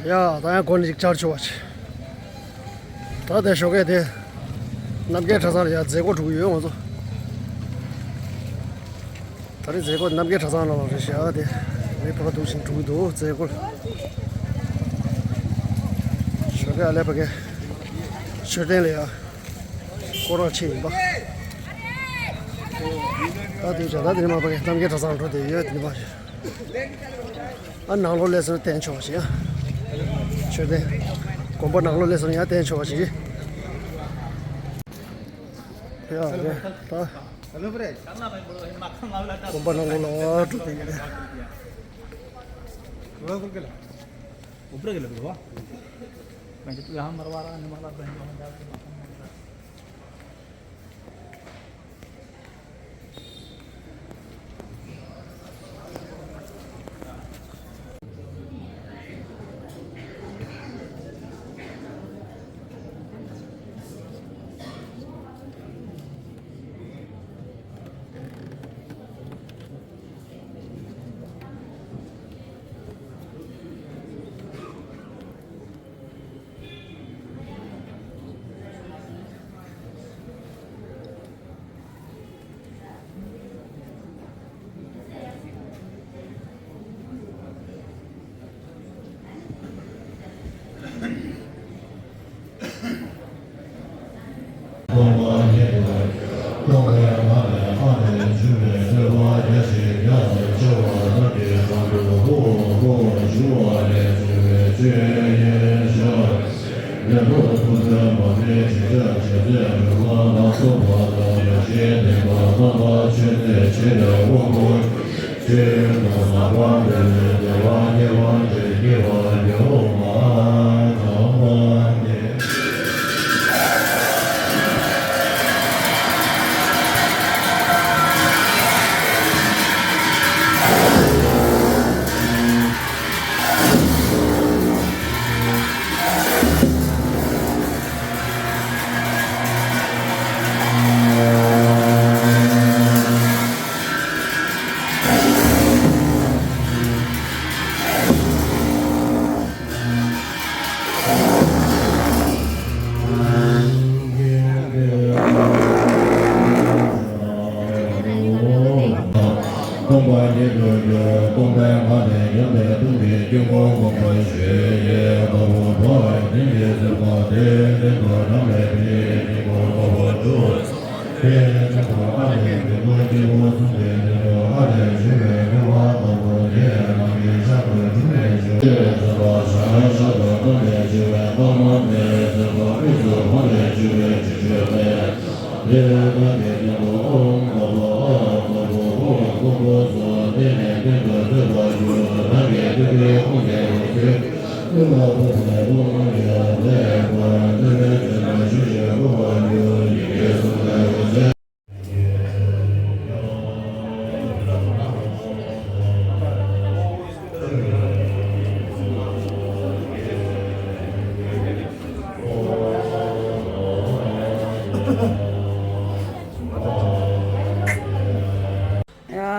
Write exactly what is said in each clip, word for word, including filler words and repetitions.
ཡ། ད་ཡང་སྒོ་ནས་ཅིག་བཅར་ཆོག་པ་ཆེ། ད་དེ་ཞོགས་ཀས་དེ། རྣམ་རྒྱལ་གྲྭ་ཚང་ལ་ཡ་མཛད་སྒོ་འགྲོ་གི་ཡོད་ང་ཚོ། ད་རེས་མཛད་སྒོ་རྣམ་རྒྱལ་གྲྭ་ཚང་ནང་ལ་རེད་ཤག་དེ། མི་ཕོ་བ་འདུག་བཞིན་འགྲོ་གི་འདུག་མཛད་སྒོ་ལ། ཞོགས་ཀས་ཨ་ལས་ཕ་གི། མཆོད་རྟེན་ལ་ཡ། སྐོར་ར་ཕྱིན་ཡིན་པ། ད་དུས་ཆ་ད་དེ་ནས་མ་ཕ་གི་རྣམ་རྒྱལ་གྲྭ་ཚང་འགྲོ་བསྡད་ཡོད་དེ་ནས་མ། ཨ་ནང་ལོགས་སླེབས་སོང་བསྟན་ཆོག་ཞེས། མཆོད་རྟེན། དགོན་པ་ནང་ལོགས་སླེབས་སོང་ཡང་བསྟན་ཆོག་ཞེས། ཡ་རེད་ད། དགོན་པ་ནང་ལོགས་ལ་འགྲོ་དེ་ཡིན། ऊपर के लगे हुआ। मैं तो यहाँ मरवा रहा है, मरवा रहा है। སྟོང་པ་ཉིད་དུ་གྱུར། སྟོང་པའི་ངང་ལས་ཡོད་པའི་སྟོང་པའི་དཀྱིལ་འཁོར་ངོ་བོ་ཞེས་བྱ་བ་འགྲོ་བའི་དོན་གྱི་སེམས་དཔའ་དེ་ནི་ཐོ་རངས་པའི་ཕྱིར་དཀྱིལ་འཁོར་ངོ་བོ་དྲུག་དེ་ནི་ཐོ་ཨ་ལས་དཀྱིལ་འཁོར་དཀྱིལ་འཁོར་གསུམ་པའི་ནི་ཐོ་ཨ་ལས་བྱུང་བའི་ཁྱབ་པ་དང་པོ་དེ་རྣམ་པའི་ཤར་དུ་དྲུག་ལས་བྱུང་བའི་སེམས་དཔའ་ཤར་ཤར་དུ་རྣམ་པའི་བྱུང་བའི་དཀར་དམར་མེའི་སེམས་དཔའ་དབུས་སུ་ཕ་ལས་བྱུང་བའི་ཆུ་སྐྱོད་མེ། ཡ་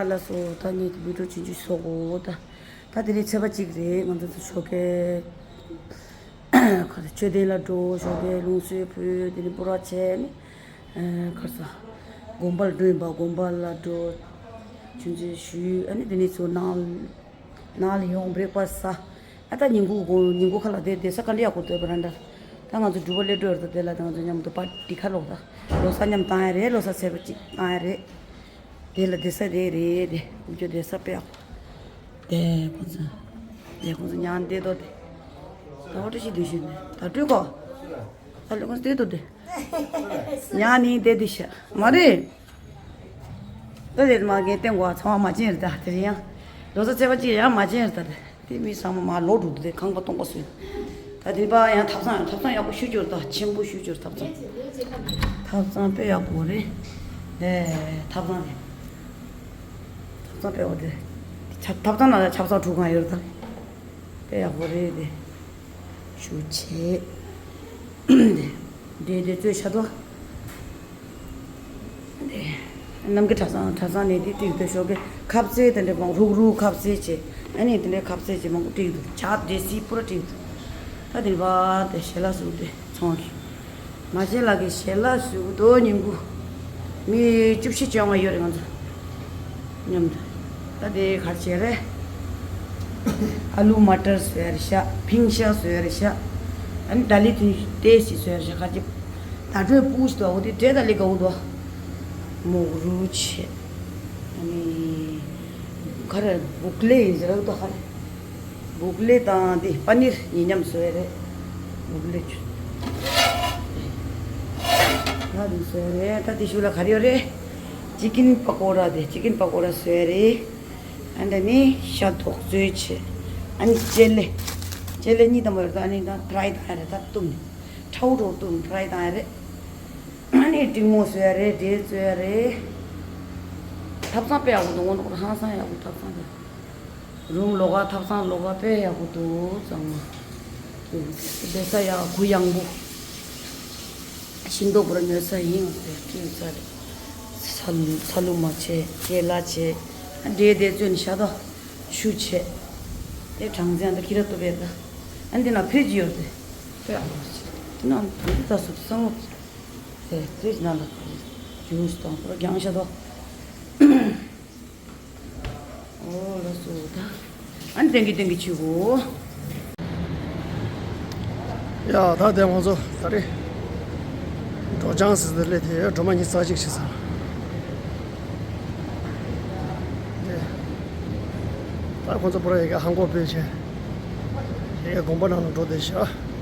ལགས་སོ། ད་ངེད་ཀྱི་བི་ཌིའོ་ཆུང་ཆུང་བཟོ་དགོས་ད། ད་དེ་རིང་ཚེས་པ་གཅིག་རེད། ང་ཚོ་ཚོ་ཞོགས་ཀས་ག་རེ་མཆོད་རྟེན་ལ་འགྲོ། ཞོགས་ཀས་ལུང་གསོལ་ཕུལ། དེ་ནས་སྤོར་བ་བྱས་ནས་ག་རེ་ཟ། དགོན་པ་ལ་འགྲོ་ཡིན་པ། དགོན་པ་ལ་འགྲོ། ཆུང་ཆུང་ཞུས། ཨ་ནི་དེ་ནས་ཚོ་ནང་ནང་ལ་ཡོང་བྷི་རེག་ཕ་སི་ཟ། ཨ་ད་ཉིན་གུང་དགོང་ཉིན་གུང་ཁ་ལག་དེ་བསྡད་ས་ག་འདྲ་ཡག་པོ་འདུག་བྷ་རན་ཌ། ད་ང་ཚོ་སྒྲུབ་པ་སླེབས་འགྲོ་ཡོད་རེད། ད་དེ་ལ་ད་ང་ཚོ་མཉམ་དུ་པར་ཊི་ཁ་ལོག་ད། ལོ་གསར་མཉམ་བཏང་ཡ་རེད། ལོ་གསར་ཚེས་པ་གཅིག་བཏང་ཡ་རེད། དེ་ལ་བསྡད་ས་དེ་རེད། དེ་ཁོང་ཚོ་བསྡད་ས་དཔེ་ཡག་པོ། དེ་ཁོང་ཚོ་དེ་ཁོང་ཚོ་ཉང་བསྡད་དོ་དེ། ད་ཧོ་ཏྲི་ཤི་དུ་ཤི་ནས་ད་སྤྲུལ་གོ། ད་ལོ་ཁོང་ཚོ་བསྡད་དོ་དེ། ཉང་ནི་བསྡད་དེ་ཤ་མ་རེད། ད་དེ་མ་གན་བསྟན་གོ་ཚང་མ་མ་བྱིན་རེད། ད་དེ་ཡང་ལོ་གསར་ཚེས་པ་གཅིག་ཡང་མ་བྱིན་རེད། ད་དེ་མི་ཚང་མ་མ་ལོག་འགྲོ་འདུག་དེ་ཁང་པ་སྟོང་པ་སུ། ད་དེ་པ་ཡང་ཐབ་ཚང་ཐབ་ཚང་ཡག་པོ་ཞུ་རྒྱུར་ད་ཆེན་པོ་ཞུ་རྒྱུར་ཐབ་ཚང་ཐབ་ཚང་དཔེ་ཡག་པོ་རེད། དེ་ཐབ་ཚང་རེད། ཐབ་ཚང་དཔེ་ཡག་པོ་དེ་ཆ་ཐབ་ཚང་ནང་ལ་ཆབ་གསང་གྲུ་གང་ཡོད་རེད་ད། དཔེ་ཡག་པོ་རེད་དེ། ཞུ་ཆེ། འདྲེ་འདྲེ་ཚོས་ཤ་ཏོ། རྣམ་རྒྱལ་གྲྭ་ཚང་གྲྭ་ཚང་ནས་དེ་བཏིགས་འདུག་ཞོགས་ཀས་ཁབ་རྩེ་དེ་འདྲ་མང་རུག་རུག་ཁབ་རྩེ་བྱས། ཨ་ནི་དེ་འདྲའི་ཁབ་རྩེ་བྱས་མང་པོ་བཏིགས་འདུག་ཇ་འདྲེ་སི་པུ་ར་བཏིགས་འདུག་ད་དེ་བ་དེ་ཞལ་ལག་བཟོ་དེ་ཚོང་གི། མ་བྱན་ལགས་ཀྱི་ཞལ་ལག་བཟོ་དོ་ཉིན་གུ་མི་བཅུ་བཞི་བཅོ་ལྔ་ཡོད་རེད་ང་ཚོ་མཉམ་དུ། ད་དེ་ག་རེ་བྱས་རེད། ཨ་ལུ་མ་ཊར་བཟོས་རེད་ཤག་ཕིང་ཤ་བཟོས་རེད་ཤག་ཨ་ནི་ད་ལི་དུ་ཏེ་སི་བཟོས་རེད་ཤག་ཁ་ཅིག་ད་དྲོད་སྤུ་ཞིག་ཏུ་འོ་དེ་འབྲས་ད་ལི་ག་འོ་དོ། མོག་རུ་ཆེ། ཨ་ནི་ག་རེ་བུག་ལེ་ཡིན་ཟེར་ར་དོ་ག་རེ། བུག་ལེ་དང་དེ་པ་ནིར་གཉིས་མཉམ་བཟོས་རེད། བུག་ལེ་ཆུ། ད་དེ་བཟོས་རེད། ད་དེ་ཤུ་ལ་ག་རེ་ཡོད་རེད། ཅི་ཀིན་པ་ཀོ་ར་དེ་ཅི་ཀིན་པ་ཀོ་ར་བཟོས་རེད། ཨ་འདྲ་ནི་ཤ་ཐོག་བཟོས་བྱས། ཨ་ནི་ཅེ་ལེ། ཅེ་ལེ་གཉིས་དང་པོ་ཡོད་ད་ཨ་ནི་ད་ཕ་རའི་བཏང་ཡ་རེད་ད་བཏུམ་ནི། ཁྲའུ་ཁྲའུ་བཏུམ་ཕ་རའི་བཏང་ཡ་རེད། ཨ་ནི་འབྲིང་མོ་བཟོས་ཡ་རེད་འབྲས་བཟོས་ཡ་རེད། ཐབ་ཚང་དཔེ་ཡག་པོ་འདུག་དངོས་གནས་ཧང་སང་ཡག་པོ་ཐབ་ཚང་དེ། རུམ་ལོགས་ཀ་ཐབ་ཚང་ལོགས་ཀ་དཔེ་ཡག་པོ་འདུག་གཙང་མ། བསྡད་ས་ཡག་གུ་ཡངས་པོ། ཤིང་ཏོག་པུ་ར་ཉོ་ས་ཡིན་ཟེར་སྤྲིན་ས་རེད། ས་ས་ལུ་མ་བྱས་ཀེ་ལ་བྱས། འབྲས་དེ་བཙོས་ནས་ཤ་དོ། ཆུ་བྱས། དེ་གྲང་ཚན་དུ་ཁྱི་ར་ཏོ་བས་ད། ཨ་འདི་ན་ཕྲེ་ཇི་ཡོད་དེ། དཔེ་ཨ་ལོ་ཆེ། དེ་ན་དེ་ད་སུབ་སང་ངོ་། དེ་ཕྲེ་ཇི་ན་ལ་ཇུས་དང་པོ་རྒྱང་ཤ་དོ། ཨོ་ལ་སོ་ད། ཨན་ཏེང་གི་ཏེང་གི་ཆུ་གོ། ཡ་ད་དེ་ང་ཚོ་ད་རེས་འགྲོ་ཅང་ཟེར་དེ་ལས་དེ་སྒྲོལ་མ་ཉི་ཤུ་རྩ་གཅིག་བྱེད་ས། དེ་ད་ཁོ་ཚོ་པུ་ར་ཡི་གེ་ཧང་གོ་པེ་ཆེ། ཡི་གེ་དགོན་པ་ནང་ལ་འགྲོ་བསྡད་ཤག་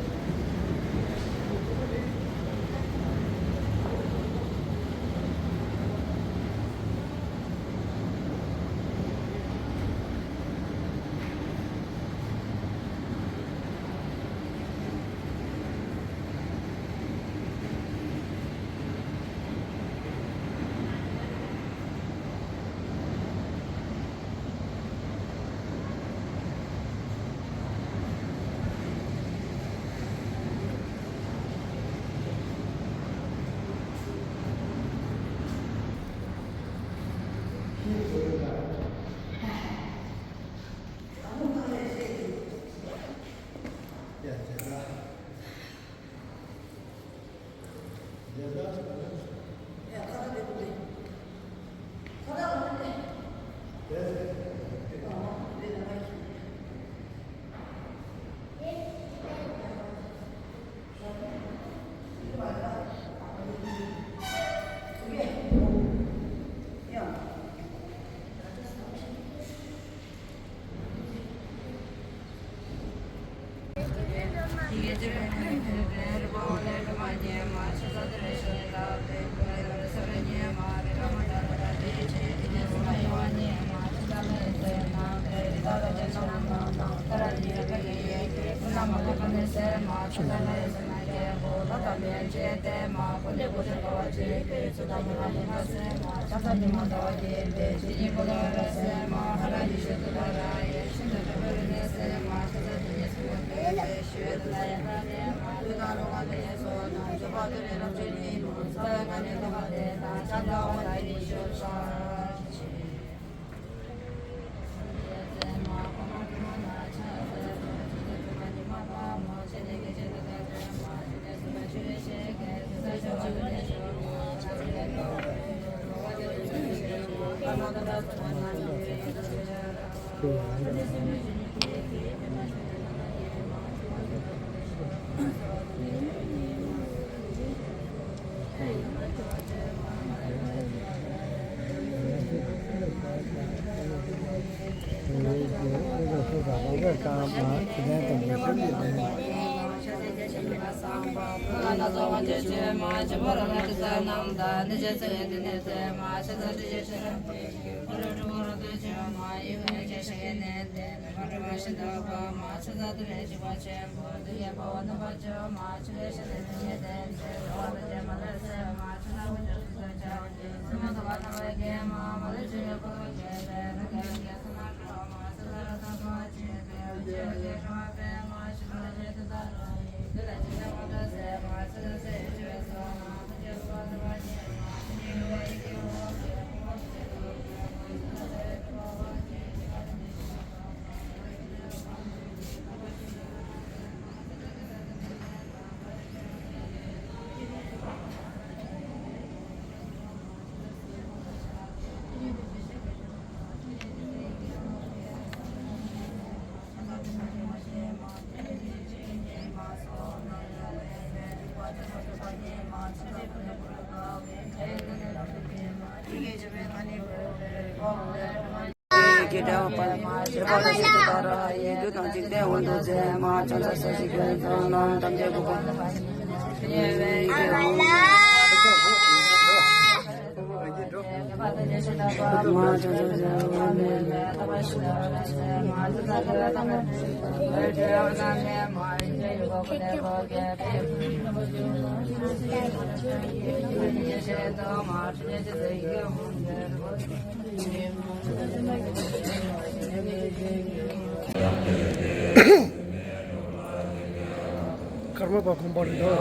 ཀརྨ་པ་དགོན་པ་རེད་འདུག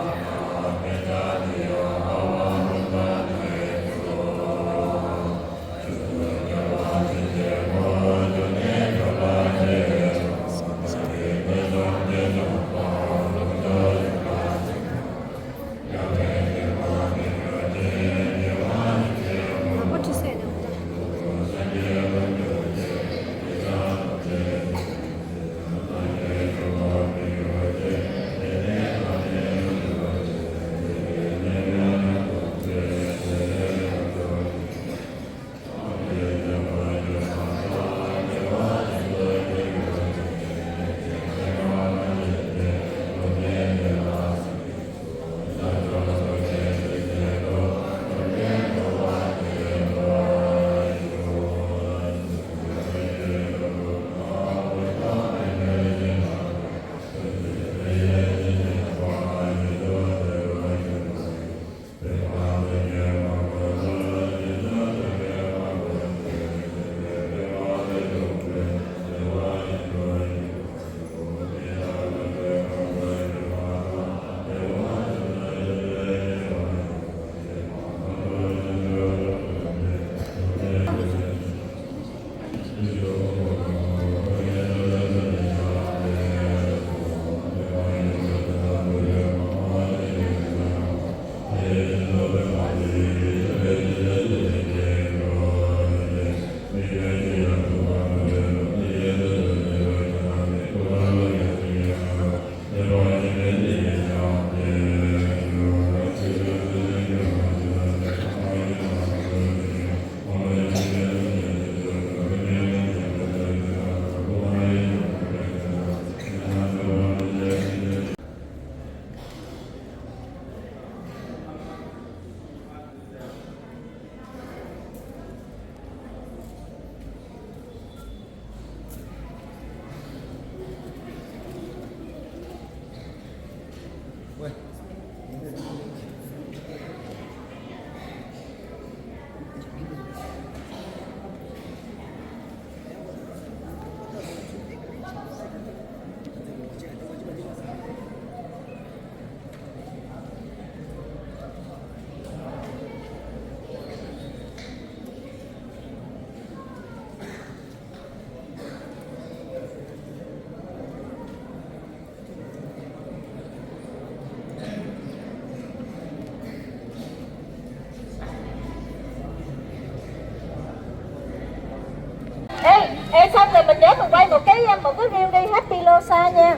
Ê, ê, sao giờ mình nhớ mình quay một cái, một cái reel đi Happy Losar nha.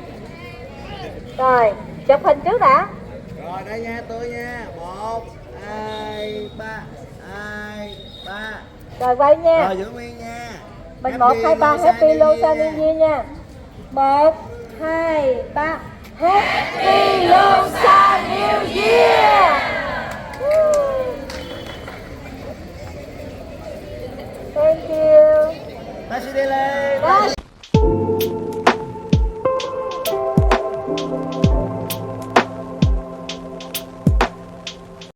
Rồi, chụp hình trước đã. Rồi, đây nha, tôi nha. Một, hai, ba. Hai, ba. Rồi, quay nha. Rồi, Dưỡng Nguyên nha. Mình một, hai, ba, Happy Losar New Year nha. Một, hai, ba. Happy Losar New Year. Thank you. Bác sĩ Lê Lê. Bác